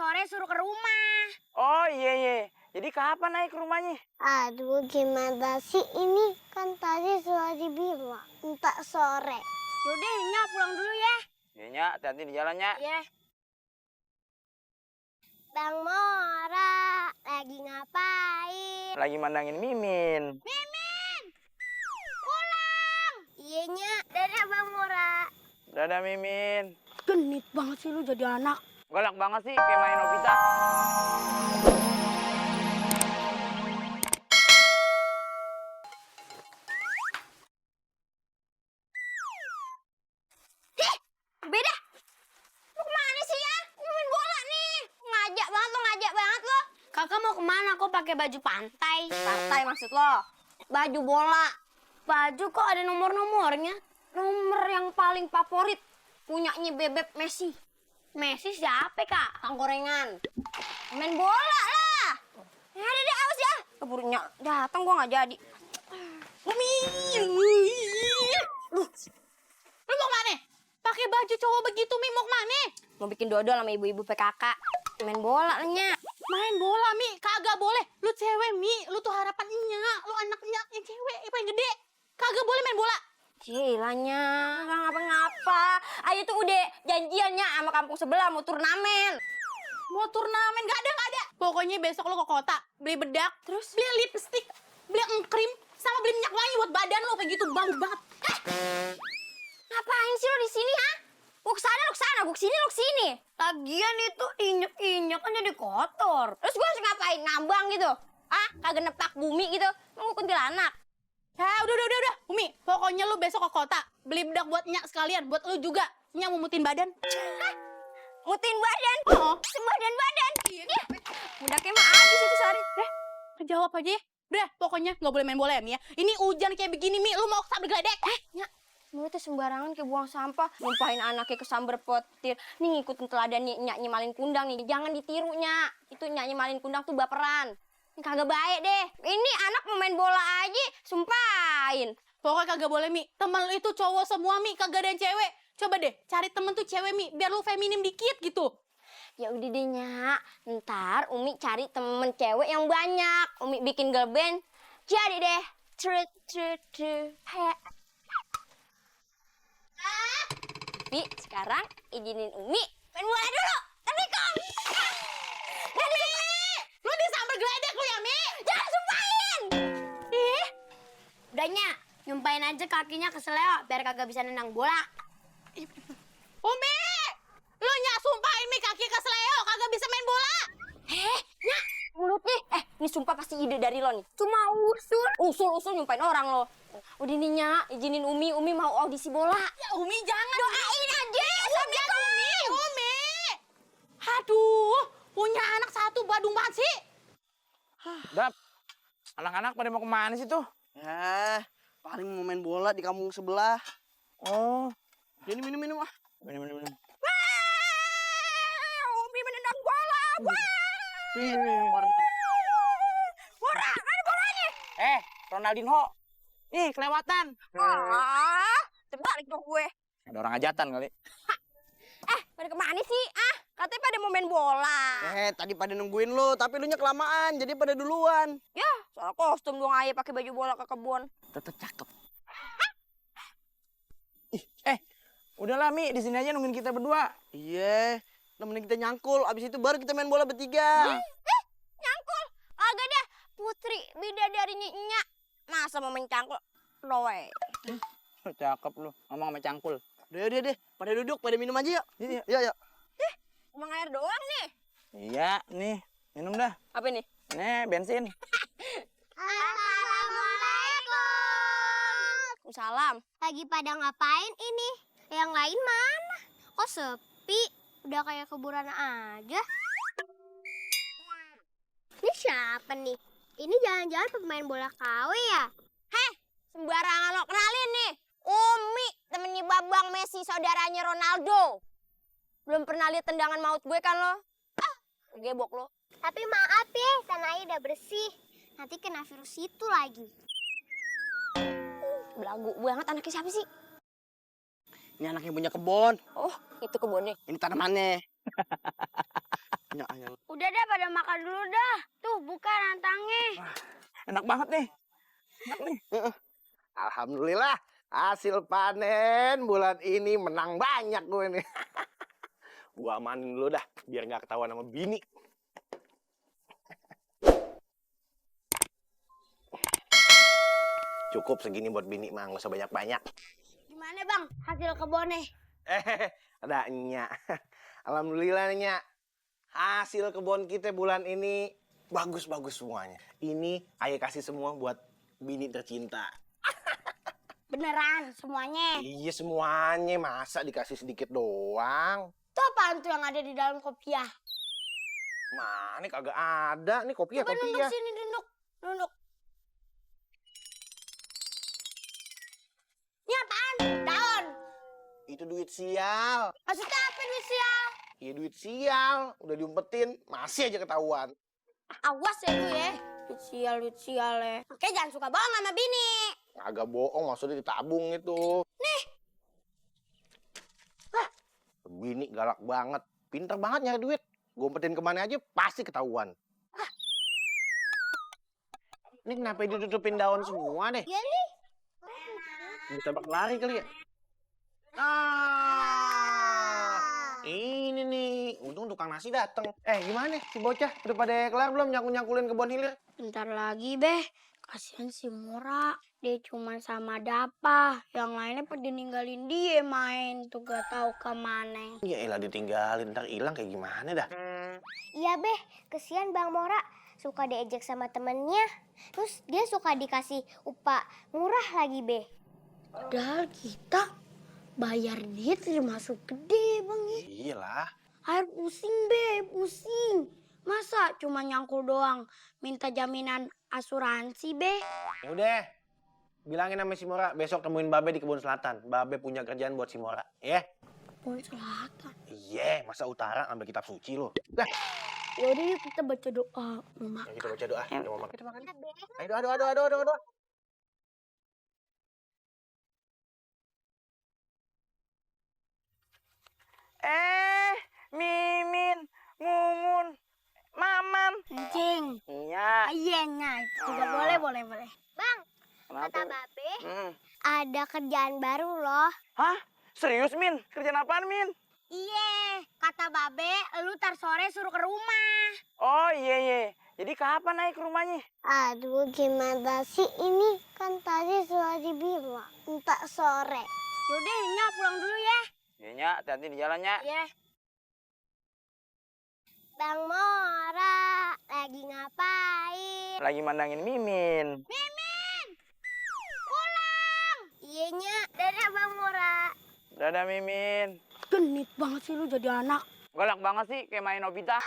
sore suruh ke rumah. Oh iya. Jadi kapan naik ke rumahnya? Aduh, gimana sih ini? Kan tadi sudah dibilang entar sore. Yaudah, Nyak pulang dulu ya. Iya, Nyak. Hati-hati di jalan, Nyak. Iya. Bang Mora, lagi ngapain? Lagi mandangin Mimin. Mimin! Pulang! Iya, Nyak. Dadah, Bang Mora. Dadah, Mimin. Genit banget sih lu jadi anak. Galak banget sih kayak main Nobita. Beda. Lu kemana sih ya? Main bola nih. Ngajak banget lo. Kakak mau kemana? Kok pakai baju pantai? Pantai maksud lo? Baju bola. Baju kok ada nomor-nomornya? Nomor yang paling favorit. Punyanya Bebek Messi. Messi siapa, Kak? Kang gorengan. Main bola lah. Ya deh, awas ya. Keburunya datang gua nggak jadi. Umi, lu mau kemana? Pakai baju cowok begitu, Mi, mau kemana? Mau bikin dodol sama ibu-ibu PKK. Main bola lah, Nya. Main bola, Mi, kagak boleh. Lu cewek, Mi, lu tuh harapannya. Lu anaknya yang cewek, yang paling gede. Kagak boleh main bola. Cilanya, nggak ngapa-ngapa. Ayo tuh udah janjiannya sama kampung sebelah mau turnamen. Mau turnamen, gak ada. Pokoknya besok lu ke kota, beli bedak, terus beli lipstick, beli engkrim, sama beli minyak wangi buat badan lu, kayak gitu, bau banget. Ngapain sih lo di sini, ha? Gua kesana, gua kesini. Lagian itu injek kan jadi kotor. Terus gua harus ngapain? Ngambang gitu? Ah, kagak nepak bumi gitu? Mau kuntilanak. Ya, udah. Umi, pokoknya lu besok ke kota, beli bedak buat Nyak sekalian, buat lu juga. Nyak mau mutin badan. Mutin badan? Oh. Sebadan-badan? Iya. Mudaknya mah habis itu sehari. Kejawab aja ya. Udah, pokoknya nggak boleh main bola ya, Mi ya. Ini hujan kayak begini, Mi. Lu mau sambil geledek? Nyak, lu tuh sembarangan kayak buang sampah. Numpahin anaknya ke sambar petir. Nih ngikutin teladan Nyak nyemalin kundang nih. Jangan ditiru, Nyak. Itu Nyak nyemalin kundang tuh baperan. Ini kagak baik deh. Ini anak mau main bola aja, sumpahin. Pokoknya kagak boleh, Mi. Temen lu itu cowok semua, Mi. Kagak ada yang cewek. Coba deh, cari temen tuh cewek, Mi. Biar lu feminim dikit gitu. Ya udah deh, Nyak. Ntar Umi cari temen cewek yang banyak. Umi bikin girl band. Jadi deh. Trut. Tapi sekarang izinin Umi main bola dulu. Assalamualaikum. Mi! Lu disambar geledek lu ya, Mi? Jangan sumpahin. Udah, Nyak. Nyumpain aja kakinya ke seleo biar kagak bisa nendang bola. Umi! Lu Nyak sumpahin, Mi, kaki ke seleo. Kagak bisa main bola. Nyak, mulutnya. Ini sumpah pasti ide dari lo nih. Cuma usul nyumpain orang lo. Udah nih, Nyak, izinin Umi mau audisi bola. Ya, Umi jangan. Doain aja. Assalamualaikum. Umi! Aduh, punya anak satu badung banget sih. Dap, anak-anak pada mau kemana sih tuh? Ya, paling mau main bola di kampung sebelah. Oh, Jadi minum ah. minum. Umi menendang bola. Bola, mana bolanya? Ronaldinho. Ih, kelewatan. Terbalik dong gue. Ada orang hajatan kali. Pada kemana sih? Katanya pada mau main bola. Tadi pada nungguin lu, tapi lu nya kelamaan, jadi pada duluan. Ya, soal kostum dong ayah pakai baju bola ke kebun. Tetep cakep. Udahlah, Mi, di sini aja nungguin kita berdua. Iya, nemenin kita nyangkul, abis itu baru kita main bola bertiga. Nyangkul. Agak dah. Putri bidadarinya Nyak. Masa mau main cangkul? No way. Cakep lu, ngomong sama cangkul. Udah deh, pada duduk, pada minum aja yuk. Iya. Yuk. Emang air doang nih. Iya, nih, minum dah. Apa nih? Nih, bensin. Assalamualaikum. Salam. Lagi pada ngapain ini? Yang lain mana? Kok sepi? Udah kayak kuburan aja. Ini siapa nih? Ini jangan-jangan pemain bola KW ya? Sembarangan lo kenalin nih. Umi, temennya Babang Messi, saudaranya Ronaldo. Belum pernah lihat tendangan maut gue kan lo? Gebok lo. Tapi maaf ya, tanahnya udah bersih. Nanti kena virus itu lagi. Belagu banget anaknya siapa sih? Ini anak yang punya kebun, Oh, itu kebunnya. ini tanamannya. Ya, ayo. Udah dah, pada makan dulu dah. Tuh, buka rantangnya. Enak banget nih. Enak nih. Alhamdulillah, hasil panen bulan ini menang banyak gue nih. Gua amanin dulu dah, biar nggak ketahuan sama bini. Cukup segini buat bini mah, nggak usah banyak-banyak. Gimana bang, hasil kebunnya? Ada Nya. Alhamdulillah Nya. Hasil kebun kita bulan ini bagus-bagus semuanya. Ini ayah kasih semua buat bini tercinta. Beneran semuanya? Iya semuanya, masa dikasih sedikit doang? Itu apaan tuh yang ada di dalam kopiah? Mana kagak ada nih kopiah, Coba nunduk kopiah. sini, nunduk. Ini apaan? Daun. Itu duit sial. Maksudnya apa duit sial? Iya duit sial, udah diumpetin, masih aja ketahuan. Awas ya lu ya. Duit sial ya. Makanya jangan suka bohong sama bini. Agak bohong, maksudnya ditabung itu. Nih. Bini galak banget, pintar banget nyari duit. Gue umpetin kemana aja pasti ketahuan. Ini kenapa ditutupin daun semua deh? Iya nih. Ditembak lari kali ya? Ini nih, untung tukang nasi dateng. Gimana si bocah? Udah pada kelar belum nyangkul-nyangkulin kebun hilir? Bentar lagi, Beh. Kasihan si Mura. Dia cuma sama Dapa. Yang lainnya pada ninggalin dia main. Tuh gak tahu kemana. Ya elah ditinggalin, ntar hilang kayak gimana dah? Iya Beh, kesian Bang Mora. Suka diejek sama temennya. Terus dia suka dikasih upah murah lagi Beh. Padahal kita bayar dia termasuk gede, Bang. Iyalah. Air pusing, Beh. Pusing. Masa cuma nyangkul doang. Minta jaminan asuransi, Beh. Ya udah, bilangin sama si Mora besok temuin Babe di kebun selatan. Babe punya kerjaan buat si Mora, ya? Kebun selatan. Iya, masa utara ambil kitab suci lo. Dah, Yaudah yuk kita baca doa. Mama. ya kita baca doa. Kita mau makan. Kita makan. Beh. Ayo doa. Mimin, Mumun, Maman. Kencing. Iya. Iya, itu juga boleh. Bang, Kenapa? kata Babe, Hmm. ada kerjaan baru loh. Hah? Serius, Min? Kerjaan apaan, Min? Iya, kata Babe, lu tar sore suruh ke rumah. Oh, iya. Jadi kapan naik ke rumahnya? Aduh, gimana sih ini? Kan tadi sudah dibilang, entar sore. Yaudah, Nya pulang dulu ya. Iya, Nya. Hati-hati di jalannya. Iya. Bang Mora, lagi ngapain? Lagi mandangin Mimin. Iya, Nya. Dadah Bang Mora. Dadah, Mimin. Genit banget sih lu jadi anak. Galak banget sih, kayak main Nobita.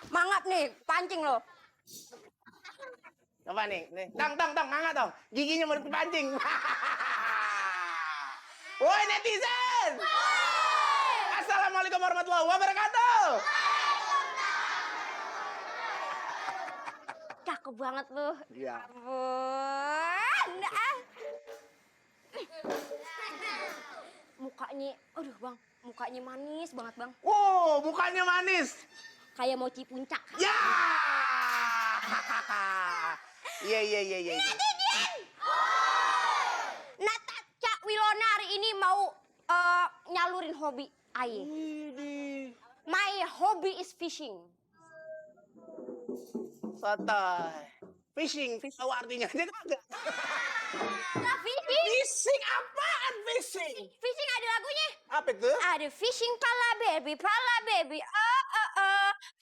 Mangap nih, pancing lo. Apa nih? Tang, angkat dong. Giginya mau dipancing. Woi netizen! Assalamualaikum warahmatullahi wabarakatuh. Cakep banget lu. Iya. Ampun. Mukanya, aduh bang, mukanya manis banget bang. Wow, mukanya manis. Kayak mochi puncak. Ya! Iya. Natacha Wilona hari ini mau nyalurin hobi aye. My hobby is fishing. Santai. Fishing, tahu artinya? Dia kagak. Fishing? Fishing apaan fishing? Fishing ada lagunya. Apa itu? Ada fishing pala baby.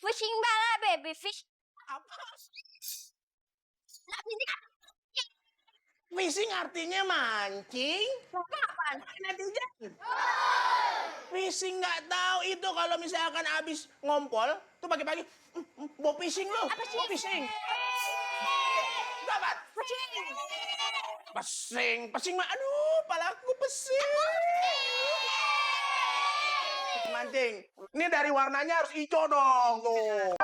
Fishing pala baby, fish. Apa? Nah, fishing Fishing artinya mancing. apaan? Netizen. Fishing nggak tahu itu kalau misalkan abis ngompol tuh pagi-pagi mau fishing lo. Apa sih? Mau fishing. Dapat. Pesing mah. Aduh, palaku pesing. Mancing. Ini dari warnanya harus hijau dong, tuh.